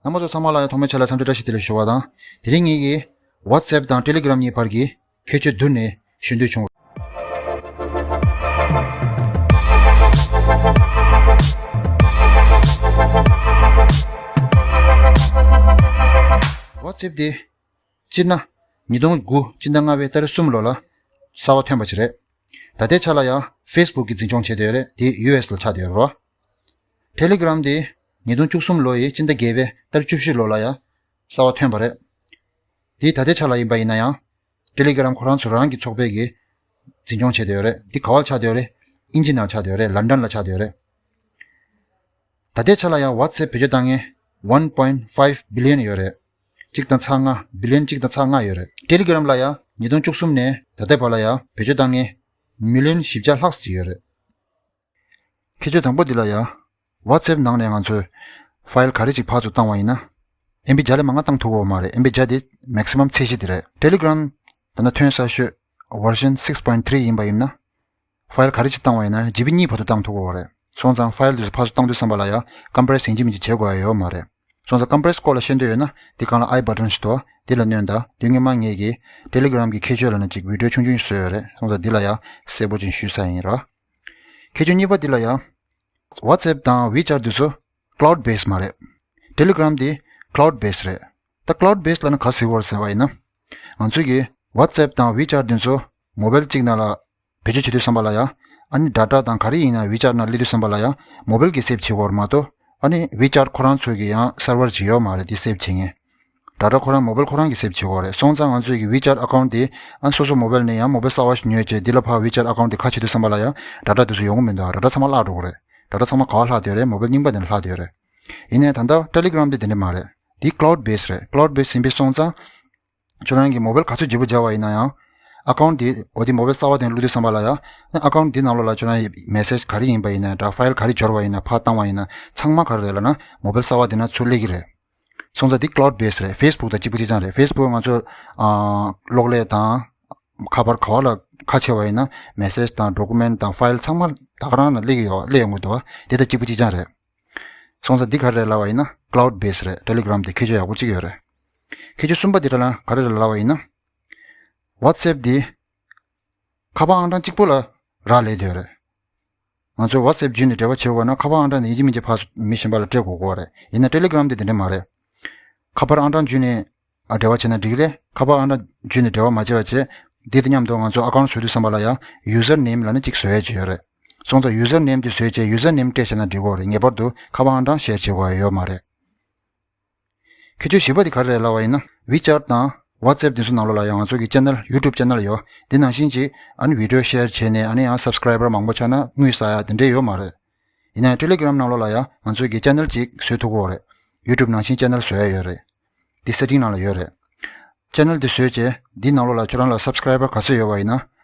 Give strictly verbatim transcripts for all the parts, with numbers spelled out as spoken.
རྣམ་པ་ཚོ་ཚང་མ་ལ་ཡང་ཐོག་མའི་ཆ་ལ་འཚམས་འདྲི་བཀྲ་ཤིས་བདེ་ལེགས་ཞུ་བ་དང་། དེ་རིང་ངེད་ཀྱིས་WhatsApp་དང་Telegram་གཉིས་བར་གྱི་ཁྱད་ཆོས་བསྡུར་ནས་ཞུ་འདོད་བྱུང་། WhatsApp་དེ་སྤྱིར་ན་ཉིས་སྟོང་དགུ་སྤྱི་ཟླ་ལྔ་པའི་ཏ་རིག་གསུམ་ལོ་ལ་གསར་པ་ཐོན་པ་ཞིག་རེད། ད་ལྟའི་ཆ་ལ་ཡང་Facebook་གིས་འཛིན་སྐྱོང་བྱས་བསྡད་ཡོད་རེད། དེ་ཡུ་ཨེས་ལ་ཆགས་བསྡད་ཡོད་རེད་བ། Telegram་དེ་ཉིས་སྟོང་བཅུ་གསུམ་ལོ་ཡི་སྤྱི་ཟླ་བརྒྱད་པའི་ཏ་རིག་བཅུ་བཞི་ལོ་ལ་ཡང་གསར་པ་ཐོན་པ་རེད། དེ་ད་ལྟའི་ཆ་ལ་ཡིན་པ་ཡིན་ན་ཡང་Telegram་ཁོ་རང་ཚོ་རང་གི་ཚོགས་པས་ཀྱིས་འཛིན་སྐྱོང་བྱས་བསྡད་ཡོད་རེད། འདི་ག་བར་ཆགས་བསྡད་ཡོད་རེད། དབྱིན་ཇི་ནང་ཆགས་བསྡད་ཡོད་རེད། ལན་ཌན་ལ་ཆགས་བསྡད་ཡོད་རེད། ད་ལྟའི་ཆ་ལ་ཡང་WhatsApp་བེད་སྤྱོད་བཏང་མཁན་one point five billion་ཡོད་རེད། གཅིག་དང་ཚེག་ལྔ། བི་ལི་ཡན་གཅིག་དང་ཚེག་ལྔ་ཡོད་རེད། Telegram་ལ་ཡང་ཉིས་སྟོང་བཅུ་གསུམ་ནས་ད་ལྟའི་བར་ལ་ཡང་བེད་སྤྱོད་བཏང་མཁན་མི་ལི་ཡན་བཞི་བརྒྱ་ལྷག་ཙམ་ཡོད་རེད། ཁྱད་ཆོས་དང་པོ་འདི་ལ་ཡང་WhatsApp་ནང་ནས་ང་ཚོས་ཕ་ཡིལ་ག་རེ་ཅིག་ཕར་ཚུར་བཏང་བ་ཡིན་ན། ཨེམ་བི་བརྒྱ་ལས་མང་བ་བཏང་ཐུབ་ཀྱི་ཡོད་མ་རེད། ཨེམ་བི་བརྒྱ་དེ་maximum་ཚད་གཞི་དེ་རེད། Telegram་ད་ལྟ་ཐོན་གསར་ཤོས་version six point three་ཡིན་པ་ཡིན་ན། ཕ་ཡིལ་ག་རེ་ཅིག་བཏང་བ་ཡིན་ན་ཇི་བི་གཉིས་བར་དུ་བཏང་ཐུབ་ཀྱི་ཡོད་རེད། སོང་ཙང་ཕ་ཡིལ་དེ་ཚོ་ཕར་ཚུར་བཏང་དུས་ཙམ་པ་ལ་ཡང་ཀམ་པི་རེ་སི་ཡིན་གཅིག་མིན་གཅིག་བྱེད་དགོས་ཡ་ཡོད་མ་རེད། སོང་ཙང་ཀམ་པི་རེ་སི་སྐོར་ལ་ཤེས་འདོད་ཡོད་ན་དེ་སྒང་ལ་ཨའི་བ་ཊོན་ཞིག་འདུག་འདི་ལ་བསྣུན་དང་། དེ་སྔོན་མ་ངེད་ཀྱིས་Telegram་གི་ཁྱད་ཆོས་ལབ་ནས་ཅིག་བི་ཌི་ཡོ་ཆུང་ཆུང་ཞིག་བཟོས་ཡོད་རེད། སོང་ཙང་འདི་ལ་ཡང་གསལ་པོ་ཅིག་ཞུས་ཚར་ཡིན་ར། ཁྱད་ཆོས་གཉིས་པ་འདི་ལ་ཡང་WhatsApp་དང་WeChat་འདི་ཚོ་cloud based་མ་རེད། Telegram་འདི་cloud based་རེད། ད་cloud based་ལབ་ན་ག་རེ་ཟེར་བ་རེད་ཟེར་བ་ཡིན་ན། ང་ཚོས་ཀྱི་WhatsApp་དང་WeChat་འདི་ཚོ་མོ་བེལ་གཅིག་ནང་ལ་བེད་སྤྱོད་བྱེད་དུས་ཙམ་པ་ལ་ཡང་། ཨ་ནི་ཌ་ཊ་དང་ག་རེ་ཡིན་ན་WeChat་ནང་སླེབས་དུས་ཙམ་པ་ལ་ཡང་མོ་བེལ་གྱིས་སེབ་བྱེད་དགོས་རེད་མ་གཏོགས། ཨ་ནི་WeChat་ཁོ་རང་ཚོ་གི་ཡང་སར་ཝར་ཅིག་ཡོད་མ་རེད། དེ་སེབ་བྱེད་མཁན། ཌ་ཊ་ཁོ་རང་མོ་བེལ་ཁོ་རང་གིས་སེབ་བྱེད་དགོས་རེད། སོང་ཙང་ང་ཚོས་ཀྱི་WeChat་ཨ་ཀའུན་དེ་ཨ་སོ་སོ་མོ་བེལ་ནས་ཡང་མོ་བེལ་གསར་པ་ཞིག་ཉོས་བྱས་འདི་ལ་ཕར་WeChat་ཨ་ཀའུན་དེ་ཁ་ཕྱེ་དུས་ཙམ་པ་ལ་ཡང་ཌ་ཊ་དེ་ཚོ་ཡོང་གི་མི་འདུག་ཌ་ཊ་ཚང་མ་བརླག་འགྲོ་གི་རེད། ཌ་ཊ་ཚང་མ་ག་པར་ལྷག་བསྡད་རེད། མོ་བེལ་རྙིང་པ་དེ་ནས་ལྷག་བསྡད་རེད། ཡིན་ནའི་ད་ལྟ་Telegram་དེ་དེ་འདྲ་མ་རེད། འདི་cloud based་རེད། cloud based་ཡིན་པས་སོང་ཙང་། ཁྱོད་རང་གི་མོ་བེལ་ག་ཚོད་བརྗེ་པོ་བརྒྱབ་པ་ཡིན་ན་ཡང་། ཨ་ཀའུན་དེ་འོ་དེ་མོ་བེལ་གསར་པ་དེ་ནས་བླུག་དུས་ཙམ་པ་ལ་ཡང་། ཨ་ཀའུན་དེ་ནང་ལོགས་ལ་ཁྱོད་རང་གི་མེ་སེཇ་ག་རེ་ཡིན་པ་ཡིན་ན་འདྲ། ཕ་ཡིལ་ག་རེ་འབྱོར་བ་ཡིན་ན་ཕར་བཏང་བ་ཡིན་ན་ཚང་མ་ག་རེ་རེད་ལབ་ན་མོ་བེལ་གསར་པ་དེ་ནང་ཚུར་སླེབས་ཀྱི་རེད། སོང་ཙང་འདི་cloud based་རེད། Facebook་དང་གཅིག་པ་གཅིག་རྐྱང་རེད། Facebook་ང་ཚོ་ཨ་གློག་ཀླད་དང་ཁ་པར་ག་པ་ལ་ཁ་ཕྱེ་བ་ཡིན་ན་མེ་སེཇ་དང་ཌོ་ཀུ་མེན་ཊི་དང་ཕ་ཡིལ་ཚང་མ་ད་ག་རང་ལ་སླེབས་ཀྱི་ཡོད། སླེབས་ཡོང་གི་འདུག་བ། དེ་དང་གཅིག་པ་གཅིག་རྐྱང་རེད། སོང་ཙང་འདི་ག་རེ་རེད་ལབ་པ་ཡིན་ན་cloud based་རེད། Telegram་དེ་ཁྱད་ཆོས་ཡག་པོ་གཅིག་ཡོད་རེད། ཁྱད་ཆོས་གསུམ་པ་འདི་ག་རེ་རེད་ལབ་པ་ཡིན་ན། WhatsApp་འདི་ཁ་པར་ཨང་གྲངས་གཅིག་པོ་ལ་རག་ལས་བསྡད་ཡོད་རེད། ང་ཚོས་WhatsApp་བརྒྱུད་ནས་འབྲེལ་བ་བྱེད་དགོས་ན་ཁ་པར་ཨང་གྲངས་དེ་ཡིན་གཅིག་མིན་གཅིག་ཕར་མི་གཞན་པ་ལ་སྤྲད་དགོས་ཀྱི་རེད། ཡིན་ན་Telegram་དེ་དེ་འདྲ་མ་རེད། ཁ་པར་ཨང་གྲངས་བརྒྱུད་ནས་ཨ་འབྲེལ་བ་བྱས་ན་འགྲིག་གི་རེད། ཁ་པར་ཨང་གྲངས་བརྒྱུད་ནས་འབྲེལ་བ་མ་བྱས་པ་བྱས། འདི་དང་མཉམ་དུ་ང་ཚོ་ཨ་ཀའུན་བཟོ་དུས་ཙམ་པ་ལ་ཡང་user name་ལབ་ནས་གཅིག་བཟོ་ཡ་ཅིག་ཡོད་རེད། སོང་ཙང་user name་དེ་བཟོས་བྱས་user name་སྤྲད་བྱས་ན་འགྲིག་གི་རེད། ངེས་པར་དུ་ཁ་པར་ཨང་གྲངས་ཤེར་བྱེད་དགོས་ཡ་ཡོད་མ་རེད། ཁྱད་ཆོས་བཞི་པ་དེ་ག་རེ་རེད་ལབ་པ་ཡིན་ན། WeChat་དང་WhatsApp་དེ་ཚོ་ནང་ལོགས་ལ་ཡང་ང་ཚོ་གི་channel YouTube channel་ཡོད། དེ་ནང་བཞིན་གྱི་ཨ་ནི་video share་བྱས་ནས་ཨ་ནི་ཡང་subscriber་མང་པོ་ཆགས་ན་དངུལ་བསགས་ཡ་དེ་འདྲས་ཡོད་མ་རེད། ཡིན་ནའི་Telegram་ནང་ལོགས་ལ་ཡང་ང་ཚོ་གི་channel་ཅིག་བཟོ་ཐུབ་ཀྱི་ཡོད་རེད། YouTube་ནང་བཞིན་channel་བཟོ་ཡ་ཡོད་རེད། དེ་setting་ནང་ལ་ཡོད་རེད། channel་དེ་བཟོས་བྱས་འདི་ནང་ལོགས་ལ་ཁྱོད་རང་ལ་subscriber་ག་ཚོད་ཡོད་པ་ཡིན་ན།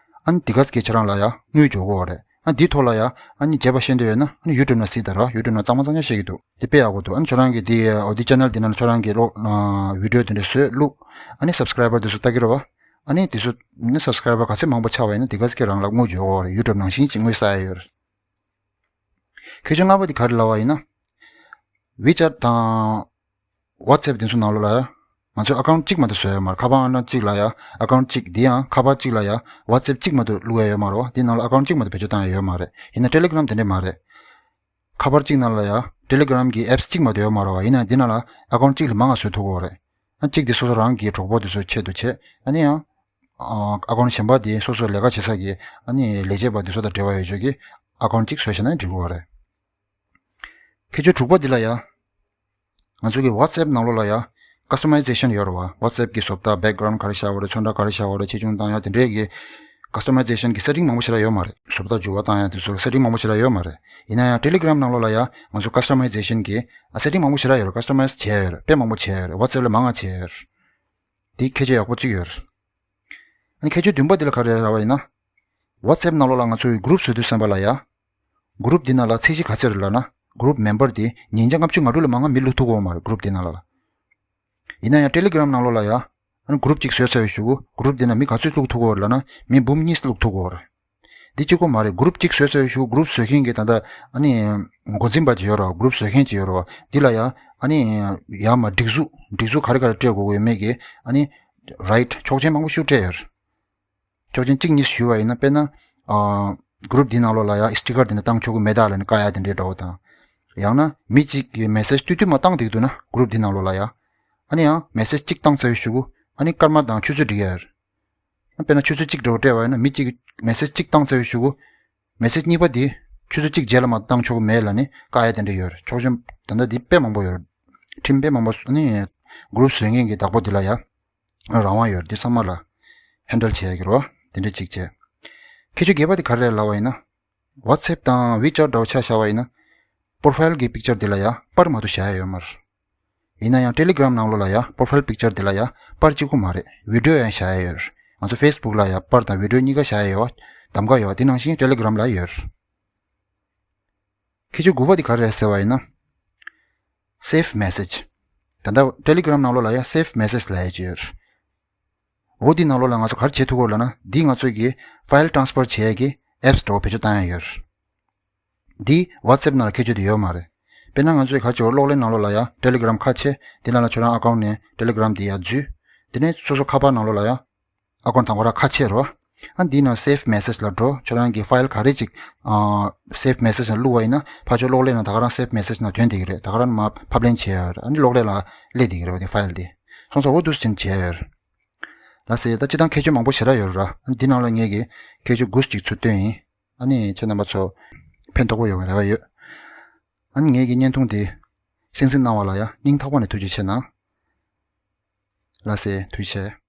ཨ་ནི་དེ་ག་ཚོད་ཀྱིས་ཁྱོད་རང་ལ་ཡང་དངུལ་འབྱོར་གྱི་ཡོད་རེད། ཨ་འདིའི་ཐོག་ལ་ཡང་ཨ་ནི་རྒྱས་པ་ཤེས་འདོད་ཡོད་ན་ཨ་ནི་YouTube་ནང་གཟིགས་དང་ར། YouTube་ནང་གཙང་མ་གཙང་རྐྱང་བཤད་ཀྱི་འདུག་དེ་དཔེ་ཡག་པོ་འདུག་ཨ་ནི་ཁྱོད་རང་གི་དེ་འོ་དེ་channel་དེ་ནང་ལ་ཁྱོད་རང་གི་ལོ་video་དེ་འདྲ་བཟོས་བླུགས། ཨ་ནི་subscriber་དེ་ཚོ་ལྟ་གི་རེད་བ། ཨ་ནི་དེ་ཚོ་ནི་subscriber་ག་ཚོད་མང་པོ་ཆགས་པ་ཡིན་ན་དེ་ག་ཚོད་ཀྱིས་རང་ལ་དངུལ་འབྱོར་གྱི་ཡོད་རེད། YouTube་ནང་བཞིན་གྱི་དངུལ་བསགས་ཡ་ཡོད་རེད། ཁྱད་ཆོས་ལྔ་པ་དེ་ག་རེ་ལབ་པ་ཡིན་ན། WeChat་དང་WhatsApp་དེ་ཚོ་ནང་ལོགས་ལ་ཡང་ང་ཚོས་ཨ་ཀའུན་གཅིག་མ་གཏོགས་བཟོ་ཡ་ཡོད་མ་རེད། ཁ་པར་ཨང་གྲངས་གཅིག་ལ་ཡང་ཨ་ཀའུན་གཅིག་དེ་ཡང་ཁ་པར་གཅིག་ལ་ཡང་WhatsApp་གཅིག་མ་གཏོགས་བླུག་ཡ་ཡོད་མ་རེད་བ། དེ་ནང་ལ་ཨ་ཀའུན་གཅིག་མ་གཏོགས་བེད་སྤྱོད་བཏང་ཡ་ཡོད་མ་རེད། ཡིན་ན་Telegram་དེ་འདྲས་མ་རེད། ཁ་པར་གཅིག་ནང་ལ་ཡང་Telegram་གི་apps་གཅིག་མ་གཏོགས་ཡོད་མ་རེད་བ། ཡིན་ན་དེ་ནང་ལ་ཨ་ཀའུན་གཅིག་ལས་མང་བ་བཟོ་ཐུབ་ཀྱི་ཡོད་རེད། ཨ་གཅིག་དེ་སོ་སོ་རང་གི་གྲོགས་པོ་དེ་ཚོའི་ཆེད་དུ་བྱས། ཨ་ནི་ཡང་ཨ་ཨ་ཀའུན་གཞན་པ་དེ་སོ་སོ་ལས་ཀ་བྱེད་ས་གི་ཨ་ནི་ལས་བྱེད་པ་དེ་ཚོ་དང་འབྲེལ་བ་ཡོད་ཆོག་གི་ཨ་ཀའུན་གཅིག་བཟོས་བྱས་ན་འགྲིག་གི་ཡོད་རེད། ཁྱད་ཆོས་དྲུག་པ་འདི་ལ་ཡ། ང་ཚོ་གི་WhatsApp་ནང་ལོགས་ལ་ཡ། Customization་ཡོད་རེད་བ། WhatsApp་གི་བཟོ་ལྟ་background་ག་རེ་བཞག་པ་རེད། ཚོན་ཁྲ་ག་རེ་བཞག་པ་རེད། ཆེ་ཆུང་བཏང་ཡ་དེ་འདྲས་ཀྱི་customization་གི་setting་མང་པོ་ཞེ་དྲག་ཡོད་མ་རེད། བཟོ་ལྟ་འགྱུར་བ་བཏང་ཡ་དེ་ཚོ་setting་མང་པོ་ཞེ་དྲག་ཡོད་མ་རེད། ཡིན་ན་ཡང་Telegram་ནང་ལོགས་ལ་ཡ་ང་ཚོ་customization་གི་ཨ་setting་མང་པོ་ཞེ་དྲག་ཡོད་རེད། customize་བྱས་ཡོད་རེད། དཔེ་མང་པོ་བྱས་ཡོད་རེད། WhatsApp་ལས་མང་ང་བྱས་ཡོད་རེད། དེ་ཁྱད་ཆོས་ཡག་པོ་གཅིག་ཡོད་རེད། ཨ་ནི་ཁྱད་ཆོས་བདུན་པ་དེ་ལ་ག་རེ་རེད་ལབ་པ་ཡིན་ན། WhatsApp་ནང་ལོགས་ལ་ང་ཚོ་གི་group་བཟོ་དུས་ཙམ་པ་ལ་ཡ། group་འདི་ནང་ལ་ཚད་གཞི་ག་ཚོད་རེད་ལབ་ན། group member་དེ་ཉིས་བརྒྱ་ལྔ་བཅུ་ང་དྲུག་ལས་མང་ང་མི་བླུག་ཐུབ་ཀྱི་ཡོད་མ་རེད། group་འདི་ནང་ལ། ཡིན་ན་ཡང་Telegram་ནང་ལོགས་ལ་ཡ། ཨ་ནི་group་གཅིག་བཟོས་ཚར་བའི་གཞུག་གུ་group་འདི་ནང་མི་ག་ཚོད་བླུག་ཐུབ་ཀྱི་ཡོད་རེད་ལབ་ན་མི་འབུམ་གཉིས་བླུག་ཐུབ་ཀྱི་ཡོད་རེད། འདི་གཅིག་པོ་མ་རེད། གུ་རུབ་གཅིག་བཟོས་ཚར་ཞུ། གུ་རུབ་བཟོ་མཁན་གྱི་ད་ལྟ་ཨ་ནི་འགོ་འཛིན་པ་ཅིག་ཡོད་རེད་བ། གུ་རུབ་བཟོ་མཁན་ཅིག་ཡོད་རེད་བ། འདི་ལ་ཡ་ཨ་ནི་ཡར་མར་སྒྲིག་འཛུགས་སྒྲིག་འཛུགས་ག་རེ་ག་རེ་སྤྲད་དགོས་ཡོད་མེད་ཀྱི་ཨ་ནི་རའིཊ་ཆོག་མཆན་མང་པོ་ཞིག་སྤྲད་ཡོད་རེད། ཆོག་མཆན་གཅིག་གཉིས་ཞུས་པ་ཡིན་ན། དཔེར་ན་ཨ་གུ་རུབ་འདི་ནང་ལོགས་ལ་ཡ་སི་ཊི་ཀར་འདི་འདྲ་བཏང་ཆོག་གི་མེད་ད་ལབ་ནས་བཀག་ཡ་དེ་འདྲའི་འདྲ་བོ་དང་། ཡང་ན་མི་གཅིག་གིས་མེ་སེ་ཇི་ཏུས་ཏུས་མ་བཏང་བསྡད་འདུག་ན་གུ་རུབ་འདི་ནང་ལོགས་ལ་ཡ། ཨ་ནི་ཡང་མེ་སེ་ཇི་གཅིག་བཏང་ཚར་བའི་གཞུག་གུ་ཨ་ནི་སྐར་མ་དང་ཆུ་ཚོད་སྒྲིག་ཡ་རེད། དཔེར་ན་ཆུ་ཚོད་གཅིག་འདྲ་བོ་སྤྲད་པ་ཡིན་ན། མི་གཅིག་གིས་མེ་སེ་ཇི་གཅིག་བཏང་ཚར་བའི་གཞུག་གུ་མེ་སེ་ཇི་གཉིས་པ་དེ་ཆུ་ཚོད་གཅིག་རྗེས་ལ་མ་བཏང་ཆོག་གི་མེད་ལབ་ནས་བཀག་ཡ་དེ་འདྲ་ཡོད་རེད། ཆོག་མཆན་ད་ལྟ་འདི་དཔེ་མང་པོ་ཡོད་རེད། ཁྲིམས་དཔེ་མང་པོ་ཨ་ནི་གུ་རུབ་བཟོ་མཁན་གྱི་བདག་པོ་འདི་ལ་ཡ་རང་དབང་ཡོད་རེད། འདི་ཚང་མ་ལ་ཧེན་ཌལ་བྱེད་ཡ་གི་རེད་བ། དེ་འདྲ་གཅིག་བྱས། ཁྱད་ཆོས་བརྒྱད་པ་དེ་ག་རེ་རེད་ལབ་པ་ཡིན་ན། ཝ་ཊི་སེབ་དང་ཝི་ཅེཊ་འདྲ་བོ་ཆ་བཞག་པ་ཡིན་ན། པོ་རོ་ཕའིལ་གྱི་པིག་ཅར་འདི་ལ་ཡ་པར་མ་གཏོགས་བཞག་ཡ་ཡོད་མ་རེད། ཡིན་ན་ཡང་ཊེ་ལི་གྷི་རམ་ནང་ལོགས་ལ་ཡ་པོ་རོ་ཕའིལ་པིག་ཅར་འདི་ལ་ཡ་པར་གཅིག་པོ་མ་རེད། བི་ཌི་ཡོ་ཡང་བཞག་ཡ་ཡོད་རེད། ང་ཚོ་ཕེ་སི་བུག་ལ་ཡ་པར་དང་བི་ཌི་ཡོ་གཉིས་ཀ་བཞག་ཡ་ཡོད་བ། གདམ་ག་ཡོད་བ། དེ་ནང་བཞིན་ཊེ་ལི་གྷི་རམ་ལ་ཡོད་རེད། ཁྱད་ཆོས་དགུ་པ་དེ་ག་རེ་རེད་ཟེར་བ་ཡིན་ན། སེབ་མེ་སེ་ཇི། ད་ལྟ་ཊེ་ལི་གྷི་རམ་ནང་ལོགས་ལ་ཡ་སེབ་མེ་སེ་ཇི་ལབ་ཡ་ཅིག་ཡོད་རེད། འོ་འདི་ནང་ལོགས་ལ་ང་ཚོ་ག་རེ་བྱེད་ཐུབ་ཀྱི་ཡོད་ལབ་ན། འདི་ང་ཚོ་གི་ཕའིལ་ཊ་རན་སི་ཕར་བྱེད་ཡ་གི་ཨེབ་སི་འདྲ་བོ་བེད་སྤྱོད་བཏང་ཡ་ཡོད་རེད། འདི་ཝ་ཊི་སེབ་ནང་ལ་ཁྱད་ཆོས་དེ་ཡོད་མ་རེད། དཔེར་ན་ང་ཚོས་ག་རེ་བྱེད། གློག་ཀླད་ནང་ལོགས་ལ་ཡ་ཊེ་ལི་གྷི་རམ་ཁ་ཕྱེ། དེ་ནང་ལ་ཁྱོད་རང་ཨ་ཀའུན་ཊི་ནས་ཊེ་ལི་གྷི་རམ་དེ་ཡར་འཛུལ། དེ་ནས་སོ་སོ་ཁ་པར་ནང་ལོགས་ལ་ཡ་ཨ་ཀའུན་ཊི་དང་པོ་རང་ཁ་ཕྱེ་རོ། ཨ་འདི་ནང་སེབ་མེ་སེ་ཇི་ལ་འགྲོ། ཁྱོད་རང་གི་ཕའིལ་ག་རེ་ཅིག་ཨ་སེབ་མེ་སེ་ཇི་ནང་བླུགས་པ་ཡིན་ན། ཕར་ཕྱོགས་གློག་ཀླད་ནང་ད་ག་རང་སེབ་མེ་སེ་ཇི་ནང་ཐོན་བསྡད་ཀྱི་རེད། ད་ག་རང་མར་ཕབ་ལེན་བྱེད་ཡ་རེད། ཨ་ནི་གློག་ཀླད་ལ་སླེབས་བསྡད་ཀྱི་རེད་བ། དེ་ཕའིལ་དེ། སོང་ཙང་འོ་འདུག་སེ་བྱས་ནས་བྱས་ཡོད་རེད། ལགས་སེ། ད་སྤྱིར་བཏང་ཁྱད་ཆོས་མང་པོ་ཞེ་དྲག་ཡོད་རེད་ར། ཨ་ནི་འདི་ནང་ལ་ངས་ཀྱི་ཁྱད་ཆོས་དགུ་ཅིག་ཚུར་བཏོན་ཡིན། ཨ་ནི་ཁྱེད་རྣམ་པ་ཚོ་ཕན་ཐོགས་པོ་ཡོང་བའི་རེ་བ་ཡོད། ཨ་ནི་ངས་ཀྱི་བརྙན་ཐུང་འདི་གསན་གཟིགས་གནང་བ་ལ་ཡ་སྙིང་ཐག་པ་ནས་ཐུགས་རྗེ་ཆེ་གནང་། ལགས་སེ། ཐུགས་རྗེ་ཆེ།